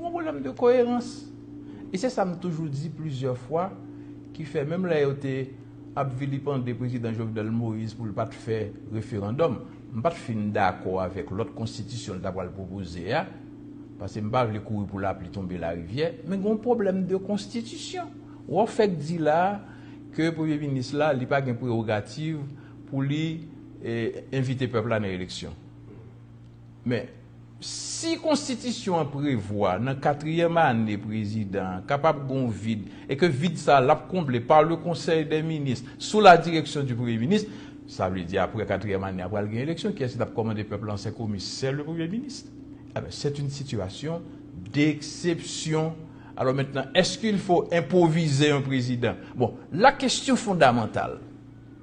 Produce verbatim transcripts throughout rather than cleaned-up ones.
Gon pwoblèm de koerans. E se sa m toujou di plizyè fwa, ki fè menm lè yo te ap vilipande prezidan Jovenel Moïse pou l pa t fè referandòm, m pa t fin dakò avèk lòt konstitisyon l ta pral pwopoze a, paske m pa vle kouri pou lapli tonbe larivyè, men gon pwoblèm de konstitisyon. W ap fèk di la a ke premye minis la, li pa gen prewogativ pou li, eh, envite pèp la nan eleksyon. Men, si konstitisyon an prevwa nan katriyèm ane prezidan an kapab gon vid, e ke vid sa l ap konble par le Conseil des ministres, sous la direction du Premier ministre, sa vle di apre katriyèm ane a pral gen eleksyon, kiyès ki t ap kòmande pèp la? C'est commis, c'est le Premier ministre. Ah ben, c'est une situation d'exception. Alors maintenant, est-ce qu'il faut improviser un président? Bon, la question fondamentale,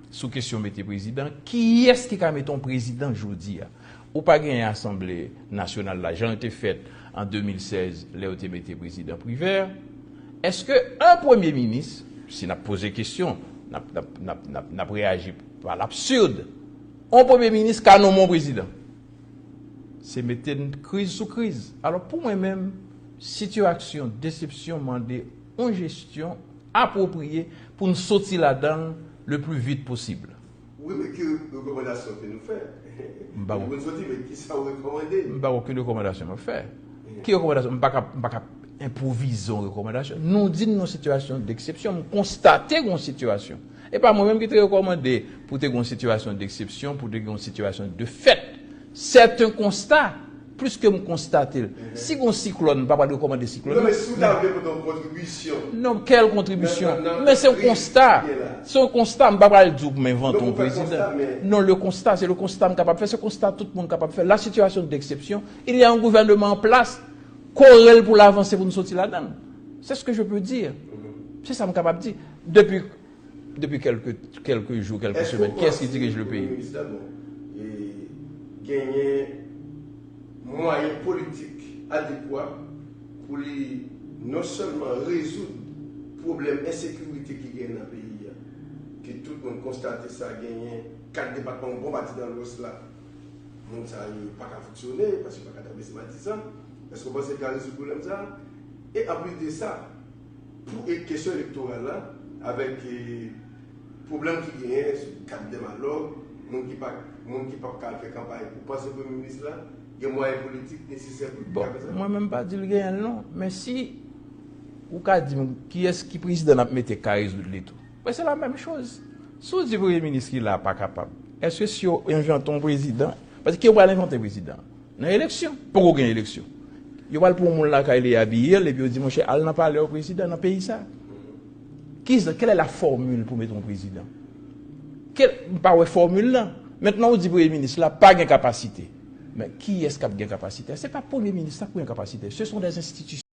sou kesyon mete prezidan, kiyès ki ka mete yon prezidan jodi a? Ou pa genyen Asanble Nasyonal la, jan l te fèt an de mil sèz, lè yo te mete prezidan Privè. Èske yon premye minis, si n ap poze kesyon, n ap, n ap, n ap, n ap, n ap reyaji pa l'absurde, yon premye minis ka nonmen yon prezidan? Se mete n kriz sou kriz. Alò, pou mwen menm, sitiyasyon desepsyon mande yon jesyon apwopriye pou n soti ladan l le plus vite possible. Wi, men ki rekòmandasyon ke nou fè? M pa Nou konn soti, men ki sa w rekòmande? M pa okenn rekòmandasyon m ap fè. Ki rekòmandasyon? M pa ka, m pa ka enpwovize yon rekòmandasyon. Nou di n nan sitiyasyon deksepsyon, m konstate yon sitiyasyon. E pa mwen menm ki te rekòmande pou te gen yon sitiyasyon deksepsyon, pou te gen yon sitiyasyon de fèt. C'est un constat. Plis ke m konstate l. Si gon siklòn, m pa pral rekòmande siklòn. Non, men si w ta vle pote yon kontribisyon. Non, kèl kontribisyon? Men se yon konsta. Se yon konsta, m pa pral di w pou m envante yon prezidan. Non, le constat, c'est le constat m kapab fè, se konsta tout moun kapab fè. La situation d'exception, il y a un gouvernement en place, kore l pou l avanse pou n soti ladan l. C'est ce que je peux dire. Se sa m kapab di. Depi Depi kèlke, kèlke jou, kèlke semèn, kiyès ki dirije le peyi? Èske w panse ke premye minis la, bon, e, genyen mwayen politik adekwa pou li non sèlman rezoud pwoblèm ensekirite ki genyen nan peyi a, ke tout moun konstate sa, genyen kat depatman, yon bon pati nan Lwès la, moun sa yo pa ka fonksyone, paske yo pa ka travèse Matisan. Èske w panse l ka rezoud pwoblèm sa? E anplis de sa, pou e, kesyon elektoral la, avèk, e, pwoblèm ki genyen sou kat dè malòg, moun ki pa, moun ki p ap ka al fè kanpay, ou panse premye minis la gen mwayen politik nesesè pou li fè sa? Bon, mwen menm pa di l genyen l non, men si ou ka di m kiyès ki prezidan n ap mete k ka rezoud li tou, men se la menm choz. Si w di premye minis ki la pa kapab, èske si yo envante yon prezidan, paske ki yo pral envante prezidan? Nan eleksyon. Poko gen eleksyon. Yo pral pran yon moun lakay li, abiye l, epi yo di, monchè, al nan palè w prezidan, nan peyi sa. Kisa, quelle est la formule pou mete yon prezidan? Kèl, m pa wè fòmil lan. Mentnan, ou di premye minis la pa gen kapasite. Men kiyès k ap gen kapasite? Se pa premye minis la k pou gen kapasite. Ce sont des institutions.